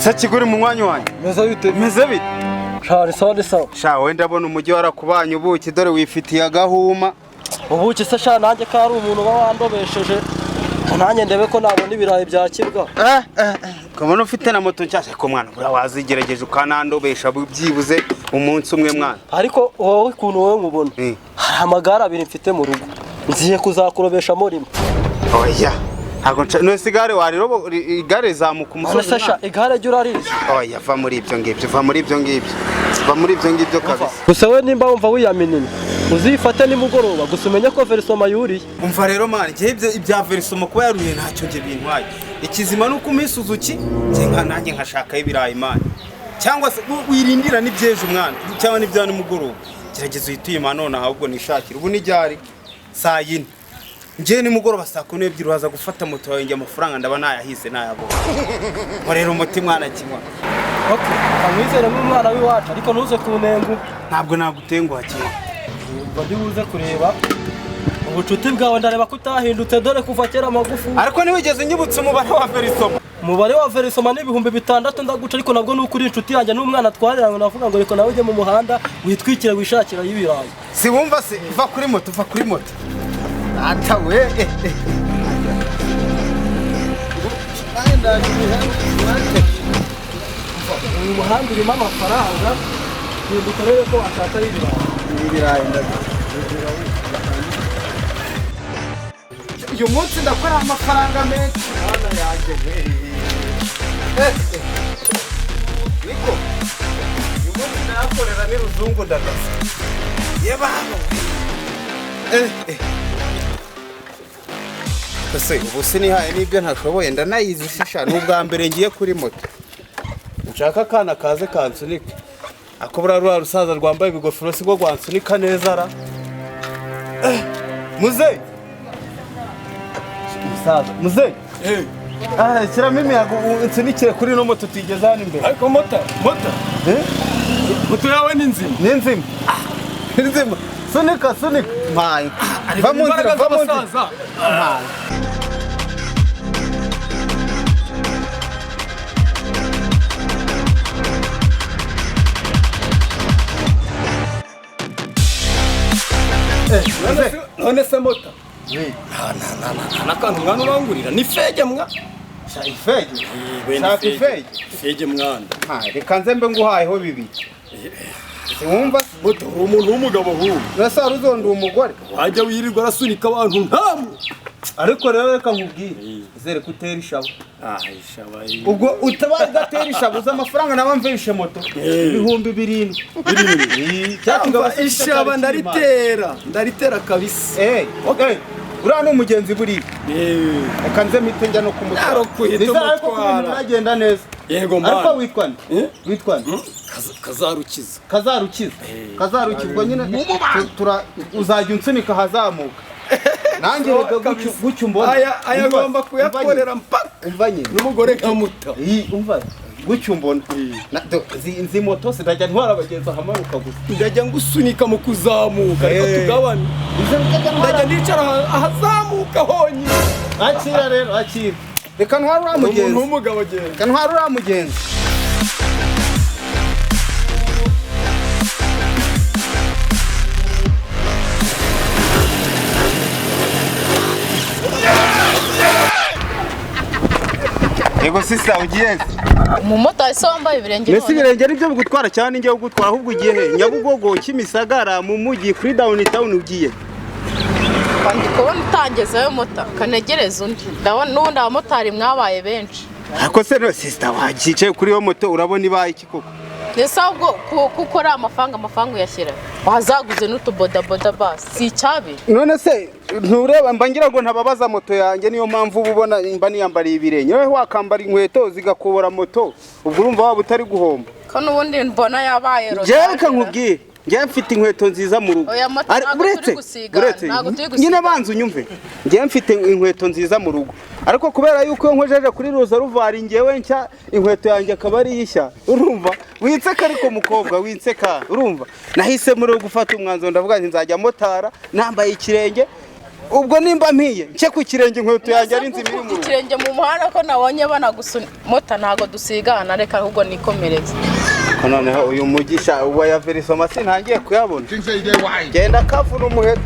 Sekiguri mu mwanya wanjye. Meze bite? Meze bite? Shari sawa sawa. Sha wenda ndabona umujyi warakubanye ubuki, dore wifitiye agahuma. Ubuki se sha, nanjye ko ari umuntu uba wandobesheje, nanjye ndebe ko nabona ibirayi bya kibwa. Ukabona ufite na moto nshyashya ko mwana buriya wazigerageje ukanandobesha byibuze umunsi umwe mwana. Ariko wowe ukuntu wowe nkubona, hari amagare abiri mfite mu rugo, ngiye kuzakurobeshamo rimwe. Oya, ntabwo nca none igare warirobo, igare rizamuka umusozi? None se sha, igare ryo urarizi? Oya, va muri ibyo ngibyo, va muri ibyo ngibyo, va muri ibyo ngibyo kabisa. Gusa we nimba wumva wiyaminina, uzifate nimugoroba, gusa umenye ko verisoma yuriye. Umva rero mwana, igihe ibya verisoma kuba yaruye ntacyo njye bintwaye. Ikizima ni uko umpa Suzuki njye nka nanjye nkashakaho ibirayi mwana, cyangwa se wirindira n'ibyejo mwana, cyangwa n'ibya nimugoroba. Gerageza uhite uyima none, ahubwo nishakire. Ubu n'iryari? Saa yine. Njye nimugoroba saa 12 uraza gufata moto yawe, njye amafaranga ndaba nayahize nayabonye. Nkorera umuti mwana kinywa. Okay, kamwizere nk'umwana w'iwacu, ariko ntuze kunenga. Ntabwo nagutenguha kinywa. Ubwo ndibuze kureba ubucuti bwawe, ndareba ko utahindutse, dore kuva kera amagufu. Ariko ntiwigeze unyibutsa umubare wa verisoma. Umubare wa verisoma ni 6000 ndaguca, ariko nabwo ni ukuri inshuti yanjye n'umwana twareranywe, navuga ngo reka nawe ujye mu muhanda witwikire wishakira y'ibirayi. Si wumva se? Va kuri moto, va kuri moto. Ata we. Uyu muhanda urimo amafaranga, genda ukorere ko washaka y'ibirayi. Ibirayi ndaguca. Uyu munsi ndakora amafaranga menshi. Mwana yanjye we. Niko. Uyu munsi ndayakorera ni ruzungu ndagasa. Yebabo. Ese ubu sinihaye n'ibyo ntashoboye, ndanayizi shisha, ni ubwa mbere ngiye kuri moto. Nshaka akana kaze kansunike. Ako buriya ruriya rusaza rwambaye ibigofero siko rwansunika neza ra. Muzeyi. Musaza, muzeyi. Ah, shyiramo imiyaga unsunikire kuri ino moto tuyigeze hano imbere. Ariko mota, mota. Moto yawe ni nzima. Ni nzima. Ni nzima. Sunika, sunika. Mpaye. Va mu nzira, va mu nzira. Mpaye. None se mota, nta n'akantu mwana urangurira? Ni fege mwa. Ifege? Shaka ifege? Fege mwana. Reka nze mbe nguhayeho bibiri. Wumva? Moto, uri umuntu w'umugabo nk'ubu. Urasa wari uzonda umugore. Wajya wirirwa arasunika abantu ntamwe. Ariko rero reka nkubwire, zere kutera ishabo. Ah, ishaba. Ubwo utabaye udatera ishabo, uzi amafaranga naba mvishe moto? 7000. Cyangwa ishaba ndaritera, ndaritera kabisa. Uriya ni umugenzi buriya. Reka nze mpite njya no kumutwara. Narokuhita Ariko umutwara. biragenda neza. Yego mwana. Ariko witwa nde? Witwa nde? Kazarukiza. Kazarukiza. Kazarukiza ubwo nyine uzajya unsunika ahazamuka. Nanjye reka gutyo umbona. Aya agomba kuyakorera mpaka. Umva nyine. N'umugore nkamuta. Umva. Gutyo umbona. Nzi moto sinajya ntwara abagenzi ahamanuka gusa. Ndajya ngusunika mu kuzamuka, ariko tugabane. Ndajya nicara ahazamuka honyine. Akira rero, akira. Reka ntware uriya mugenzi. Umuntu w'umugabo agenda. Reka ntware uriya mugenzi. Yego sisa, ugiye? Umumotari se wambaye ibirenge? Mbese ibirenge nibyo bigutwara cyane? Njye kugutwara ahubwo ugiye he? Nyabugogo, Kimisagara, mu mujyi, kuri downtown ugiye? Ndi kubona utangezeyo mota, kanegereza undi. Ndabona n'ubundi abamotari mwabaye benshi. Ariko se no sister, wagiye kuri iyo moto urabona ibaye iki koko? Ese ahubwo kuko ari amafaranga, amafaranga uyashyira wazaguze n'utubodaboda basi si icyabiri. None se ntureba mba ngira ngo ntababaza moto yanjye, niyo mpamvu uba ubona mba niyambariye ibirenge. Wowe wakambara inkweto zigakubura moto, ubwo urumva waba utari guhomba. Ko n'ubundi mbona yabaye Njyewe reka nkubwire, njyewe mfite inkweto nziza mu rugo. Oya, moto ntabwo turi gusiga, ntabwo turi gusiga. Nyine banza unyumve, njyewe mfite inkweto nziza mu rugo, ariko kubera yuko iyo nkojeje kuri ruza ruvari njyewe nshya inkweto yanjye akaba ari ishya, urumva winseka. Ariko mukobwa winseka, urumva nahisemo rero gufata umwanzuro, ndavuga nti nzajya motara nambaye ikirenge. Ubwo nimba mpiye nce ku kirenge inkweto yanjye ari nzima iri mu Ku kirenge mu muhanda ko nabonye banagusunika. Mota ntago dusigana, reka ahubwo nikomereze. Ko noneho uyu mugisha wa ya verisoma sintangiye kuyabona. Genda kavuna umuheto.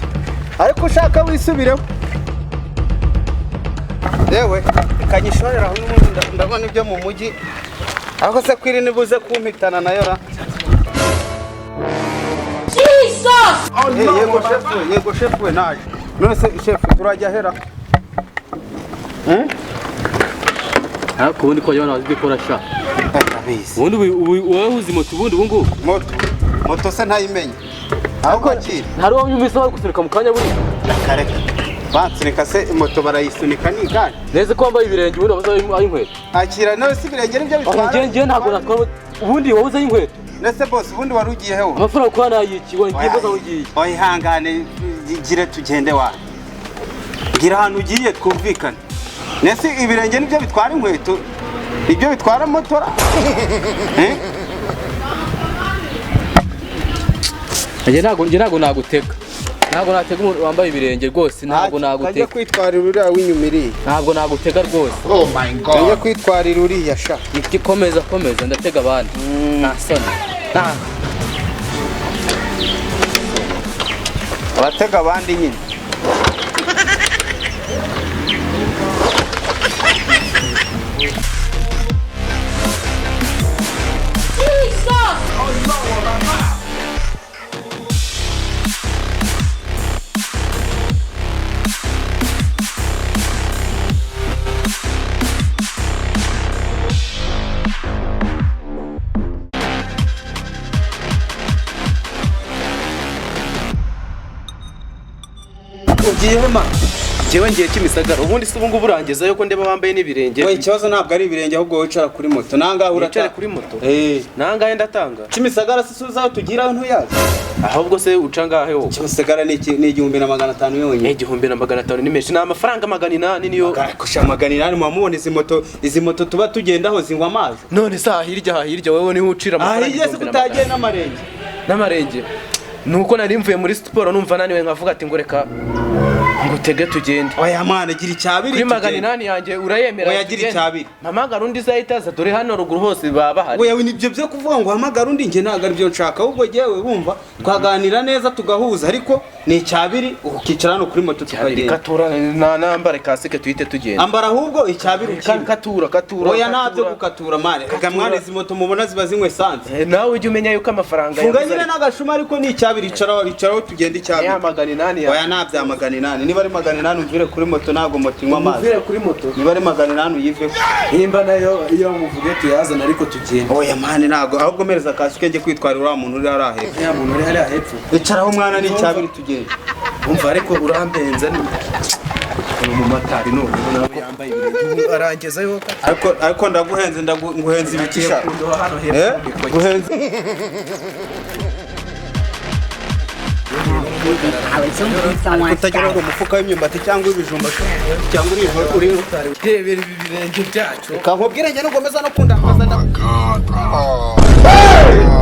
Ariko ushaka wisubireho. Yewe, kanyishorera aho n'ubundi ndabona ibyo mu mujyi. Aho se kwiri nibuze kumpitana nayo ra. Jesus! Oh, no. Yego shefu, yego shefu we naje. None se shefu turajya hera? Ariko ubundi ko yabona azi gukora sha. Abizi. Ubundi wowe uzi moto ubundi ubu ngubu. Moto se ntayimenye. Ahubwo kiri. Ntari wowe yumvise bari gusunika mu kanya buriya. Kareka. Bansunika se moto barayisunika ni igare. Neze ko wambaye ibirenge ubundi wabuze ay'inkweto. Akira none se ibirenge nibyo bitwara. Ngiye ntabwo natwara ubundi wabuze ay'inkweto. Nese boss ubundi wari ugiye heho? Amafaranga kwa nayikiwe ngiye mbaza ugiye. Oya ihangane gire tugende wa. Gira ahantu ugiye twumvikane. Nese ibirenge nibyo bitwara inkweto. Ibyo bitwara motora. Ngiye ntabwo nagutega. Ntabwo natega umuntu wambaye ibirenge rwose, ntabwo nagutega. Kajya kwitwarira uriya w'inyumiriye. Ntabwo nagutega rwose. Oh my God. Kajya kwitwarira uriya sha. Komeza komeza ndatega abandi. Nta soni. Abatega abandi nyine. Ugiye ma? Jewe ngiye Kimisagara. Ubundi se ubu ngubu urangezayo ko ndeba wambaye n'ibirenge. Oya ikibazo ntabwo ari ibirenge ahubwo wicara kuri moto. Nangahe uratara kuri moto? Nangahe ndatanga? Kimisagara se uzaho tugira ntuyazi. Ahubwo se uca ngahe wowe? Kimisagara ni 1500 yonyine. 1500 ni menshi. Ni amafaranga 800 niyo. Kusha 800 mwamubona izi moto tuba tugendaho zinywa amazi. None se ahirya wewe niho ucira amafaranga. Ahirya se kutagiye n'amarenge. N'amarenge. Nuko nari mvuye muri siporo numva naniwe nkavuga ati ngo reka ngutege tugende. Oya mwana gira icyabiri kuri 800 yanjye urayemera? Oya gira icyabiri. Mpamagara undi zahitaza dore hano ruguru hose baba bahari. Oya nibyo byo kuvuga ngo hamagara undi nge ntago aribyo nshaka ahubwo jewe bumva twaganira neza tugahuza ariko ni icyabiri ukicara no kuri moto tukagenda. Katura na nambare kasike tuhite tugenda. Ambara ahubwo icyabiri ukiri. Katura. Oya ntabyo gukatura mane. Reka mwana izi moto mubona ziba zinywe essence. Nawe ujye umenya yuko amafaranga yawe. Funga nyine n'agashuma ariko ni icyabiri icaraho tugenda icyabiri. Ya 800. Oya ntabya 800. Niba ari 800 umvire kuri moto ntabwo moto inywa amazi. Umvire kuri moto. Niba ari 800 uyiveho. Nimba nayo iyo muvuge tuyazana ariko tugenda. Oya mane ntabwo ahubwo mereza kasike nge kwitwarira uriya muntu uri hariya hepfo. Ya muntu uri hariya hepfo. Icaraho mwana ni icyabiri tugenda. Umva ariko urambenza ni umumotari none nawe yambaye ibirenge arangezayo. Ariko ndaguhenze ndaguhenze ibikisha. Guhenze. Kutagira ngo umufuka w'imyumbati cyangwa ibijumba cyangwa uri rebera ibi birenge byacu. Kankubwire nge nugomeza no kundambaza. Oh God.